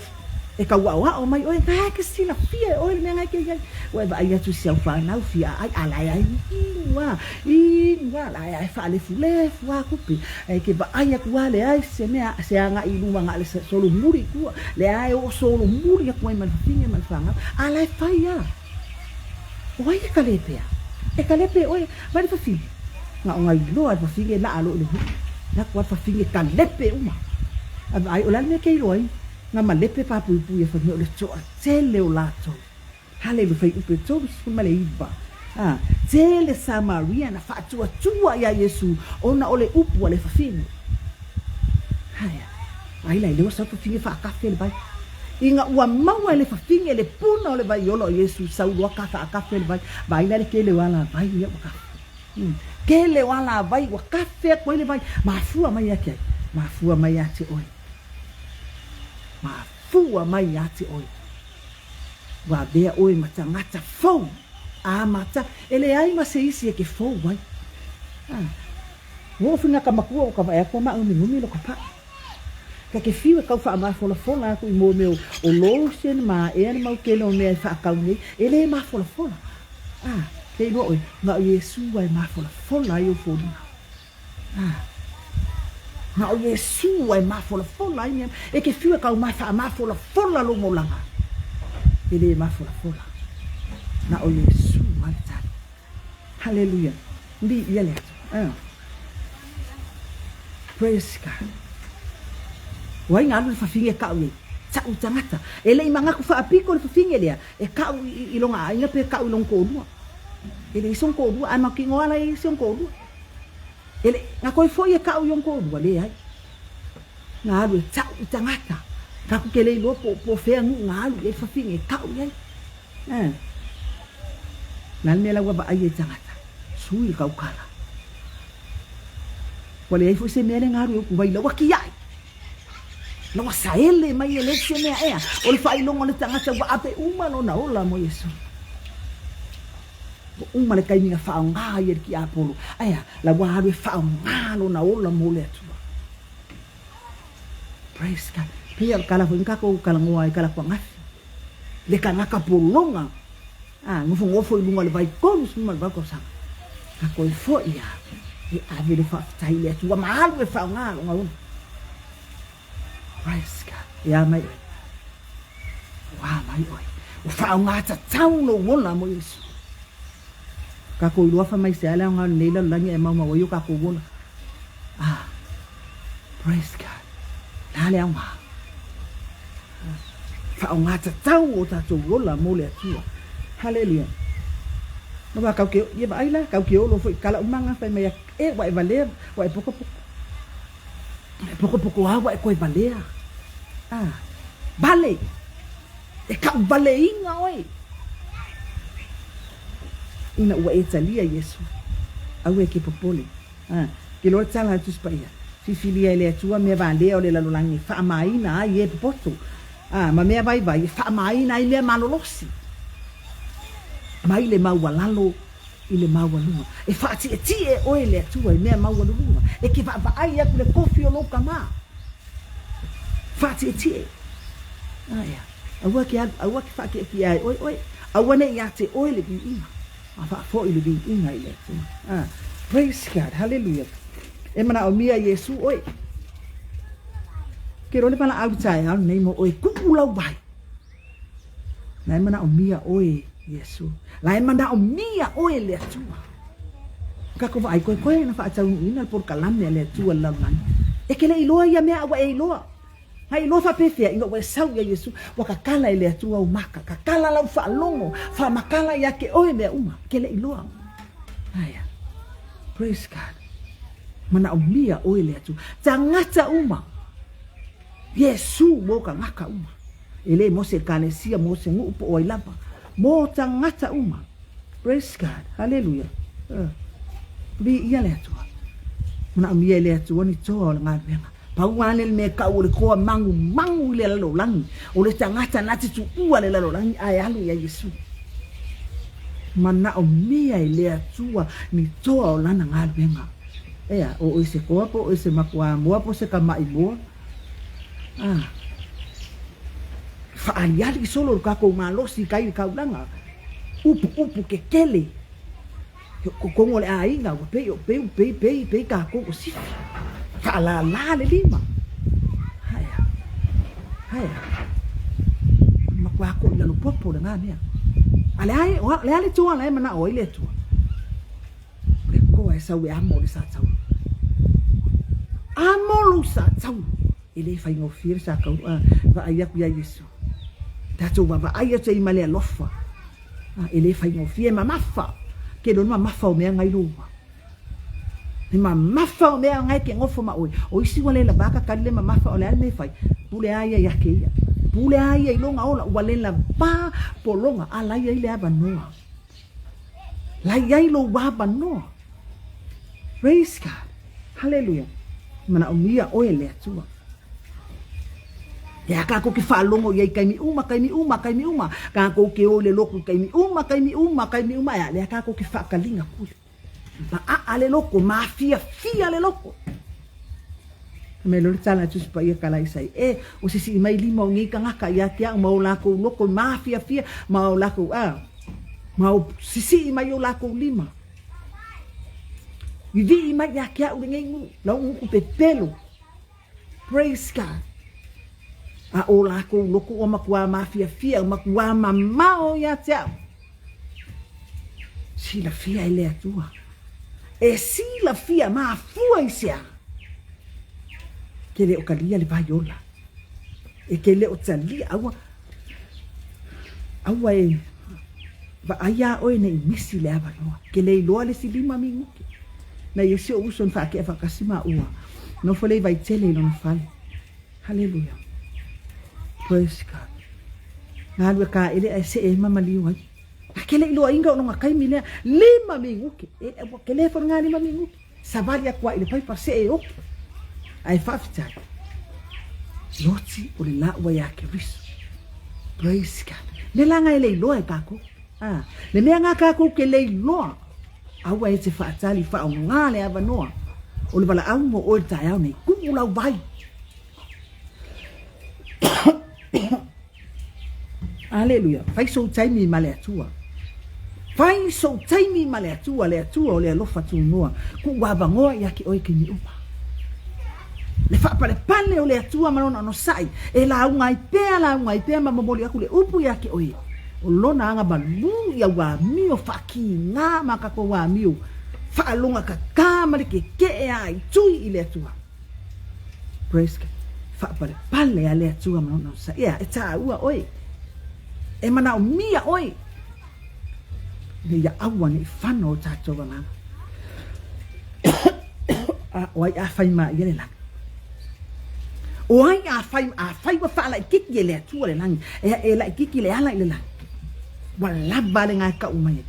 e kau aoao mai oe. Ngai ke silafia e oe le mea ngai ke iai. Ua e vaai atu i si au whanau fia aai, a lae ai inu a, inu a, lae ai faalefulefu a kupe. E ke vaai atu a leai se mea, se agai i luma na o le solomuli i tua. Leai o solomuli atu ai ma le fafine ma le whanau. A lae fai a. O ai e kale pea? E kale pe oe, mai le fafine. Na o ngai loa le fafine laa loa i le nuu. La kua le fafine kalepe uma. A vaai, o le a le mea ke iloa ai? Na malepe papuipui e fai mai o le toatele o latou. Haleluia, fuaiupu e 39. A, tele Samaria na faatuatua iā Iesu ona o le upu a le fafine. Aea. Ai la i lewa sau fafine faakafe le vai. Ina ua maua e le fafine le puna o le vai ola o Iesu, sau loa ka faakafe le vai. Vaai la le kele o alavai ia ua kafe. Kele o alavai ua kafe atu ai le vai. Mafua mai ia te ai? Mafua mai ia te oe. Mafua mai ia te oe. Ua avea oe ma tagata fou amata e leai ma se isi e ke fou ai. Ua ofi na ka makua o ka vae atu a maʻumiʻumi lo ka paʻa. Ka ke fiu e kau faamafolafola aku i mua mea o lotion ma aʻea le mau kele o mea e faakau nei, e le mafolafola. A, ke iloa ʻoe, na o Iesū a e mafolafola ai ou foliga. A, na o Iesū a e mafolafola ai mea, e ke fiu e kau ma faamafolafola lou olaga, e le mafolafola. Na o Iesū a le tali. Haleluia. Viia le Atua. Ah. Praise God. O ai na alu le fafine e kau i ai? Ta'u tagata. E le i manatu faapito le fafine lea e kau i, i, i lona aiga pe kau i lona toalua. E leai sona toalua, ae mautinoa la e i ai si ona toalua. E le, na toe foʻi e kaʻu i ona toalua, leai. Na alu e taʻu i tagata. Kaku ke le iloa po, po fea nuʻu na alu i ai fafine e kaʻu i ai. Eh. Na le mea la ua vaai ai tagata, sui le taukala. Ua leai foi se mea le na alu e utu vai la ua kiaʻi. La ua saele mai e le se mea ea. O le faailoga o le tagata ua ave uma lona ola mo Iesu. Ua uma le taimi na faaaoga ai e le tiapolo, ae a? La ua alu e faaaoga lona ola mo le Atua. Praise God. Pei o le tala foi na tatou talanoa ai tala tuagafi. Le tagata pologa, a, nofonofo i luga o le vai 38 tausaga. A toe foi a, e ave le faafetai i le Atua ma alu e faaaoga lona ola. Praise God. E a mai oe? Ua mai oe. Ua faaaoga tatau lou ola mo Iesu. Kākou iloa fai mai se a le aoga o lenei lalolagi ae maumau ai o kākou ola. Ah, praise God. La le aoga. Ah, faaaoga tatau o tātou ola mo le Atua. Haleluia. Aua kau ke, ia vaai la, kau ke olo foi kala umanga fai mai e ua e valea, ua e pokopoko. E pokopoko a ua e koe valea. Ah, vale! E kaʻu valeina oe! Ina ua e talia Iesu, aua e ke popole. Ah, ke loa le tala a le Tusi Paia, Fifilia e le Atua mea valea o le lalolagi e faamaina ai e popoto, ah, ma mea vaivai e faamaina ai mea malolosi. Mai le maualalo i le maualuga. E faatietie oe i le Atua i mea maualuluga, e ke vaavaai aku le kofi o lou kamā. Faatietie. Aea. Aua ke alu, aua ke faatietie ai oe oe. Aua ne i ate oe le viiga. A faafoi le viiga i le Atua. Ah, praise God, hallelujah. E manaomia Iesu oe. Ke loa le valaau i taeao lenei mo oe, kuu lau vai. La e manaomia oe Iesu. La e manaomia oe le Atua. Kako vaai koe koe na faataunuuina le polokalame a le Atua le lalolagi. E ke le iloa ia mea a ua e iloa. Na iloa faapefea ina ua e sau ia Iesu, ua kakala e le Atua au maka, kakala lau faalogo, faamakala ia ke oe mea uma. Ke le iloa. Aia. Praise God. Manaomia oe le Atua. Tagata uma. Iesu mo tagata uma. E le mo se ekalesia, mo se nuu po o ai lava. Mo tagata uma. Praise God. Haleluia. Uh. Viia le Atua. Manaomia e le Atua ni toa o le galuega. Pau ane le mea kau o le toa magumagu i le lalolagi. O le tagata na te tuua le lalolagi ae alu ia Iesu. Manaomia e le Atua ni toa o lana galuega. Ea, o oe se koa po o oe se makuamoa po o se kamaʻi moa. Ah. Faaaliali solo lo kakou malosi i kai le kaulaga. Upu upu kekele. He kokogo o le aiga ua pei o peu pei pei pei kakou o sifi. Faalala le lima. Haea. Haea. Makuā koʻi lalo popo le ngā mea. A le ai, le a le toa la e manao ai le Atua. O le koa e sau e amo le sa taulu. Amo lou sa taulu. E le faigofie le sa taulu a vaai aku iā Iesu. Tatou vaavaai atu ai ma le alofa. A, e le faigofie, e mamafa. Ke lona mamafa o mea ngai lou. E mamafa o mea ngai ke ngofo ma oe. O isi ua le lavā kakali le mamafa o le a le mea e fai. Pule a ia iā kēia. Pule a ia i lona ola ua le lavā pologa a lai ai le avanoa. La i ai lou avanoa. Praise God. Haleluia. Manaomia oe e le Atua. E a kākou ke faalogo i ai kaimi uma, kaimi uma, kaimi uma. Kākou ke o i le loku kaimi uma, kaimi uma, kaimi uma. E a lea kākou ke faakaliga pule. Maʻaʻa le loko, mafiafia le loko. Mai loa le tala a Tusi Paia Kalaisai, E, o sisiʻi mai lima o nei tagata iā te aʻu ma o lākou loko i mafiafia ma o lākou, a, ma o sisiʻi mai o lākou lima. Viviʻi mai iā ke aʻu lenei nuu, lau uku pepelo. Praise God. A o lākou loko ua makuā mafiafia, makuā mamao iā te aʻu. Silafia e le Atua. E silafia mafua i se a? Ke le o kalia le vai ola. E ke le o talia aua aua e vaai iā oe nei misi le avanoa. Ke le iloa le isi lima minuke. Na i ai si ou uso na faatea faatasi maua, nofo lea i Vaitele i lona fale. Haleluia. Praise God. Galue kaele ae see ai ma maliu ai. A ke le iloaina o lona taimi lea, lima minute. E, ua tele foi lena lima minute. Savali atu ai i le paipa see e oki. Ae faafetai. Loti o le laua ia Keriso. Praise God. Le laga e le iloa e kākou. Ah, le mea ngā kākou ke le iloa. Aua e te faatali faaaoga le avanoa o le valaau mo oe i le taeao nei. Tuu lau vai. Aleluia. Fai sou taimi ma le Atua. Fai sou taimi ma le Atua, le Atua o le alofa tunoa. Tuu avanoa ia te oe taimi uma. Le faapalepale o le Atua ma lona onosai, e lauga ai pea, lauga ai pea ma momoli aku le upu ia te oe. O lona aga malū i au amio faakīgā ma kakou amio faalogakakā ma le kekeʻe a i tui i le Atua. Praise God. Faapalepale a le Atua ma lona onosai. Ea, e tāua oe. E manaomia oe. Ina ia aua ne i fano o tātou agaga. A, o ai a fai ma ia le lagi. O ai a fai, a fai ua faalaikiki e le Atua le lagi. E, e laikiki le ala i le lagi. Ua lava le ngae kau mai.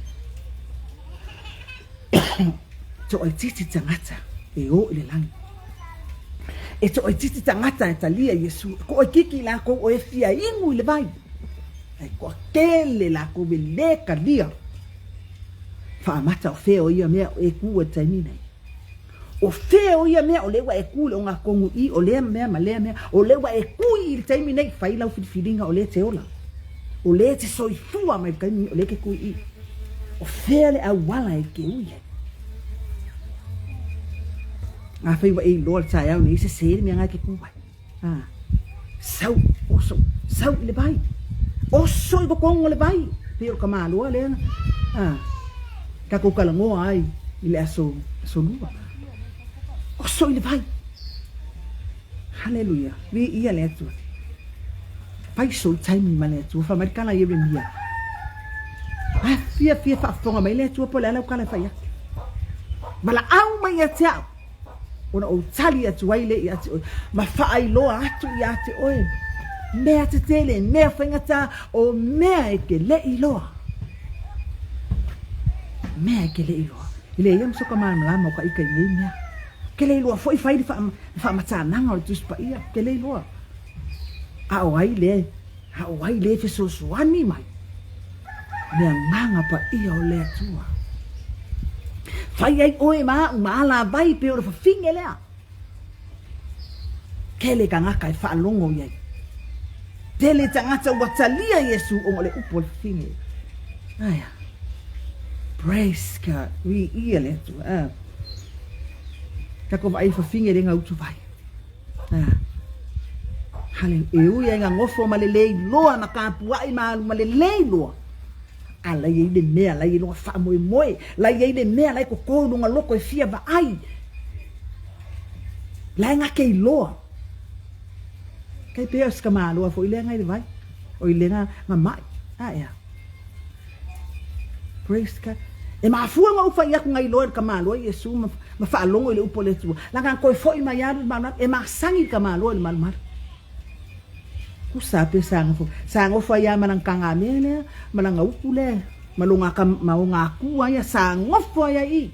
Toaitiiti tagata e o i le lagi. E toaitiiti tagata e talia Iesu. E koaikiki lākou o e fia inu i le vai. Ae toatele lākou e lē talia. Faamata o fea o ia mea o e kū ai le taimi nei. O fea o ia mea o lea ua e kū i le ogatotonu i o lea mea ma lea mea, o lea ua e kū i le taimi nei, fai lau filifiliga o lea e te ola. O lea e te soifua mai le taimi nei, o lea e te kū i i. O fea le auala e te ui ai? Afai ua e iloa le taeao nei, sese le mea na e te kū ai. A, sau, oso, sau i le vai. Oso i totonu o le vai. Pei o le tamāloa lea, a, tatou talanoa ai i le aso, aso lua. Oso i le vai. Haleluia. Viia le Atua. Fai sou taimi ma le Atua. Fai mai le tala a Ieremia. A fia fia faafofoga mai le Atua po o le a lau tala e fai atu. Valaau mai ia te au. Ona ou tali atu ai lea ia te oe, ma faailoa atu ia te oe mea tetele, mea faigata, o mea e te le i loa. Mea e te le i loa. E leai ma soka malamalama o ka ika i nei mea. Ke le iloa foi fai le faamatalaga o le Tusi Paia, ke le iloa. A o ai lea, a o ai lea e fesoasoani mai? Le Agaga Paia o le Atua. Fai ai oe ma a'u ma alavai pei o le fafine lea. Tele tagata e faalogo i ai. Tele tagata ua talia Iesu ona o le upu a le fafine. Aia. Praise God. Viia le Atua. Ah. Tatou vaai i fafine le gautu vai. Ah. Hale, e ui ai nga gofo ma le le iloa ma kapuaʻi ma alu ma le le iloa. A la i ai le mea, la i ai lona faamoemoe, la i ai le mea la e koko i lona loko e fia vaai. La e gake iloa. Kai pea o se tamāloa foi lea ngai le vai, o i le nga, nga mai. A ea. Praise God. E mafua ona ou fai atu ngai loa i le tamāloa Iesu ma, ma faalogo i le upu a le Atua. Leaga na toe foi mai alu i le malumalu, e masani le tamāloa i le malumalu. Kusa pe sa nofo, sa nofo ai lava ma lana tagamea lea, ma lana upu lea, ma lona ma ona akua ia, sa nofo ai ai i.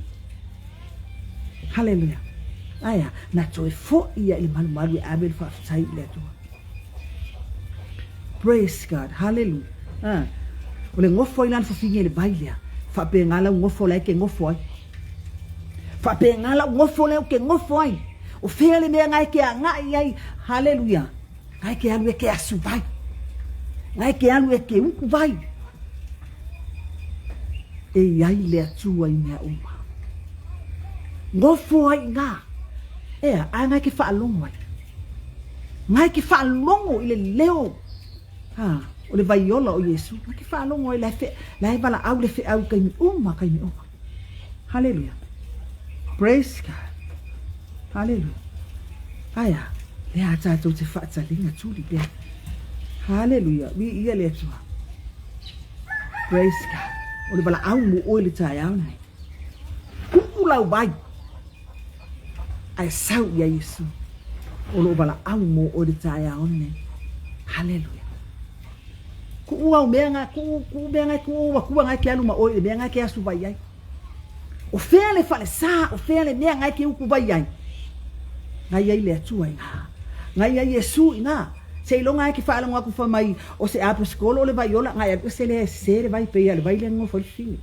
Haleluia. Ae a, na toe foi ia i le malumalu e ave le faafetai i le Atua. Praise God. Haleluia. Ah. O le nofo ai la le fafine i le vai lea. Faapena lau nofo la e ke nofo ai. Faapena lau nofo lea ou ke nofo ai. O fea le mea na e ke agai ai. Haleluia. Na e ke alu e ke asu vai. Na e ke alu e ke uku vai. E i ai le Atua i mea uma. Nofo ai i ngā. Ea, ae na e ke faalogo ai. Na e ke faalogo i le leo ha, o le vaiola o Iesu. Na ke faalogo ai, la e, fe, la e valaau le feau i taimi uma, taimi uma. Haleluia. Praise God. Haleluia. Ae a, lea a tātou te faataliga tuli pea. Haleluia. Viia le Atua. Praise God. O le valaau mo oe le taeao nei. Tuu lau vai. Ae sau ia Iesu, o loo valaau mo oe le taeao lenei. Haleluia. Kuu au mea nga, kuu, kuu mea nga, kuu ou atua nga e ke alu ma oe i le mea nga e ke asu vai ai. O fea le falesa, o fea le mea nga e ke uku vai ai. Nga i ai le Atua ina. Nga i ai Iesu ina. Seiloga e ke faalogo aku fai mai o se aposetolo o le vai ola, nga e alu ese lea e sese le vai pei a le vai lea na nofo ai le fafine.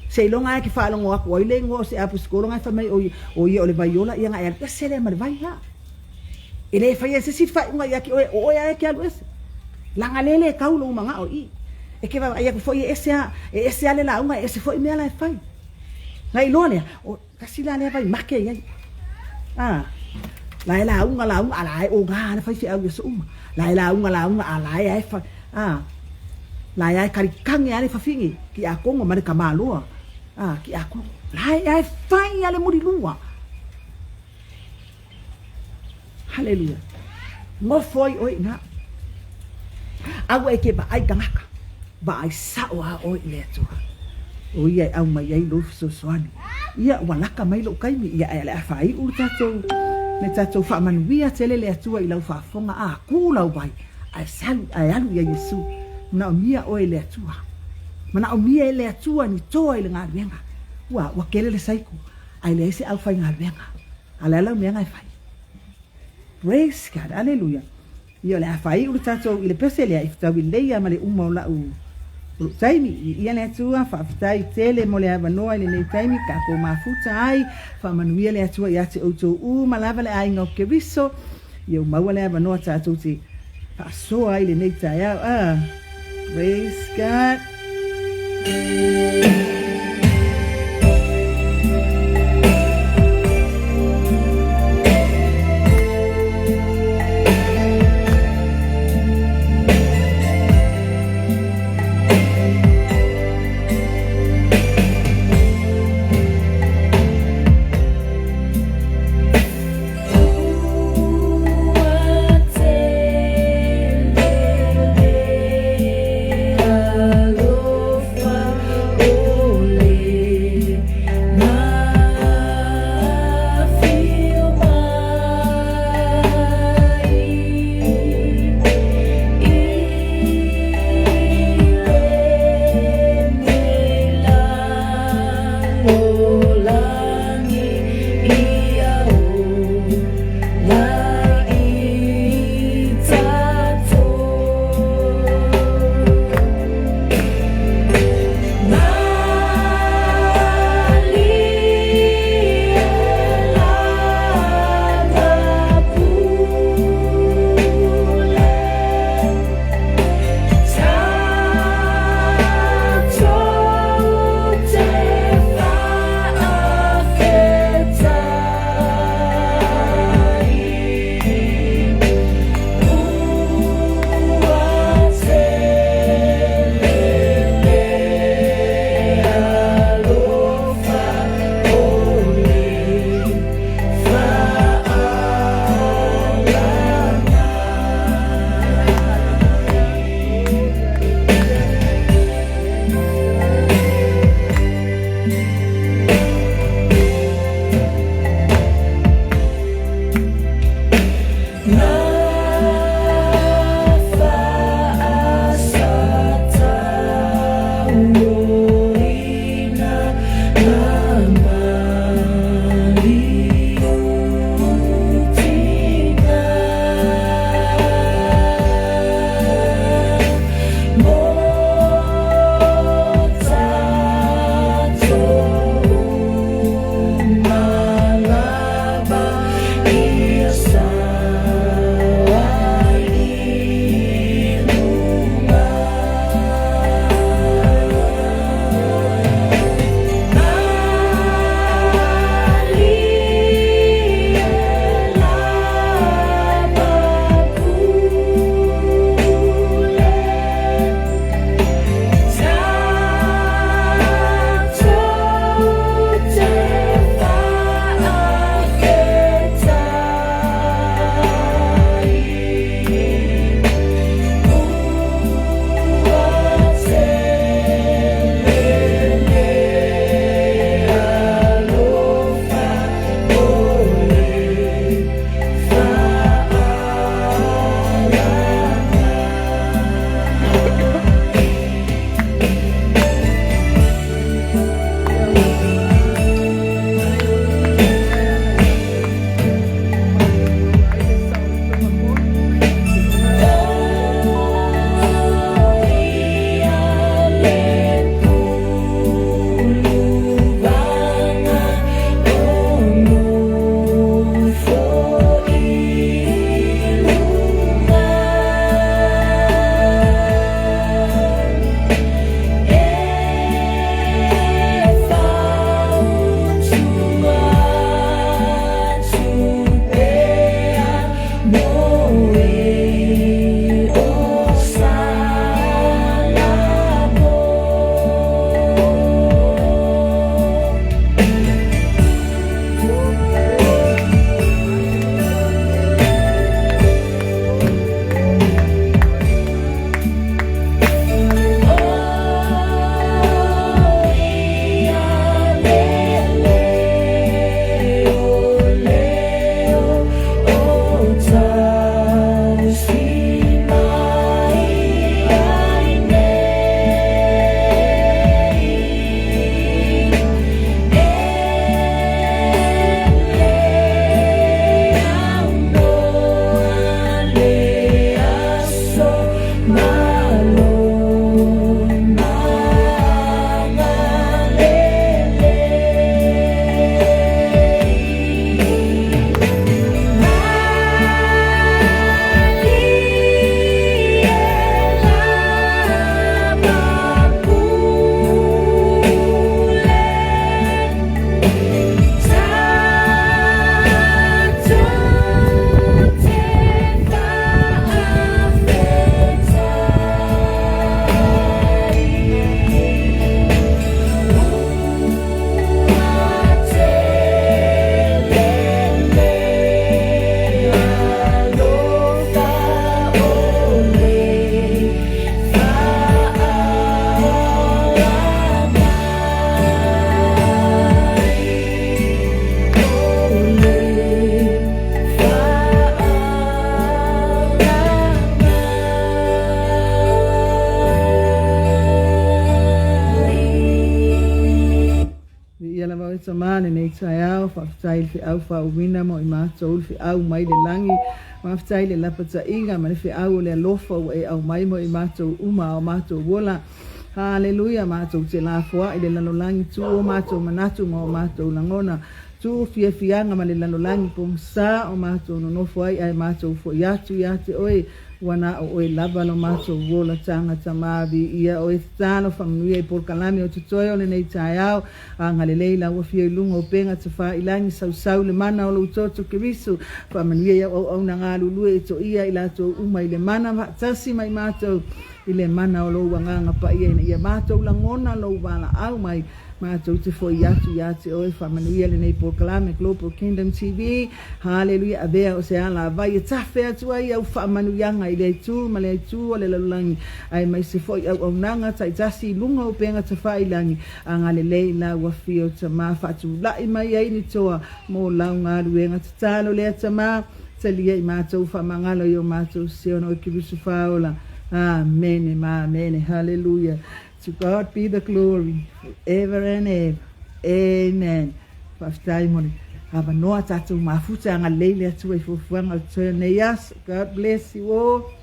Seiloga e ke faalogo aku ai le igoa o se aposetolo nga e fai mai o ia o le vai ola, ia nga e alu ese lea ma le vai la. E le faia e se isi le faaiuga ia te oe, o oe lava e te alu ese. Leaga lea e le tau lou manao i i. E te vaavaai atu foi e ese lava, e ese lava le lauga, e ese foi mea la e fai. Na iloa lea, o, tasi la lea vai make i ai. A, la e lauga, lauga, a la e oga le faifeau i aso uma. La e lauga, lauga, a la e ae fa, a, la e ae kalikage lava le fafine, tiakono ma le tamaloa, a, tiakono. La e ae fai lava le mulilua. Haleluia. Nofo ai oe i ina. Aua e ke vaai tagata. Vaai sao lava oe i le Atua. O ia e aumai ai lou fesoasoani. Ia, ua laka mai lou taimi, ia ae o le a faaiu le tatou, le tatou faamanuia tele le Atua i lau faafofoga, a kū lau vai, ae salu, ae alu ia Iesu. Manaomia oe e le Atua. Manaomia e le Atua ni toa i le galuega. Ua, ua tele le saiko, ae leai se aufaigaluega. A o le a lau mea na e fai? Praise God, aleluia. Ia o le a faaiu le tatou i le pese lea e fetaui lelei lava ma le uma o lau o lou taimi. Viia le Atua, faafetai tele mo le avanoa i lenei taimi tatou mafuta ai. Faamanuia le Atua ia te outou uma lava le aiga o Keriso. Ia ua maua le avanoa tatou te faasoa ai i lenei taeao. Ah, praise God. lenei taeao, faafetai i le feau faauuina mo i matou le feau mai le lagi. Faafetai i le lapataiga ma le feau o le alofa ua e aumai mo i matou uma a o matou ola. Haleluia! Matou te lafoai le lalolagi, tuu o matou manatu ma o matou lagona, tuu fiafiaga ma le lalolagi pogisa o matou nonofo ai ae matou foi atu ia te oe. Ua na o oe lava lo matou ola tagata ma. Viia oe. Tatalo faamanuia i polokalame o totoe o lenei taeao. Agalelei lau Afio i luga o upega tafailangi, sausau le mana o lou toto Keriso. Faamanuia i au auauna galulue e toia i latou uma i le mana faatasi ma i matou i le mana o lou Agaga Paia ina ia matou lagona lou valaau mai matou te foi atu ia te oe. Faamanuia lenei polokalame Global Kingdom TV. Haleluia! Avea o se alavai e tafe atu ai au faamanuiaga i lea itu ma lea itu o le lalolagi, aemaise foi auaunaga taitasi i luga o upega tafailangi. Agalelei lau Afio Tama, faatulai mai ai ni toa mo lau galuega. Tatalo lea Tama, talia i matou faamagalo i o matou sese ona oe Keriso Faaola. Amene ma amene. Haleluia. To God be the glory forever and ever. Amen. Faafetai mo le avanoa tatou mafuta. Agalelei le Atua i fuafuaga o totoe o lenei aso. God bless you all.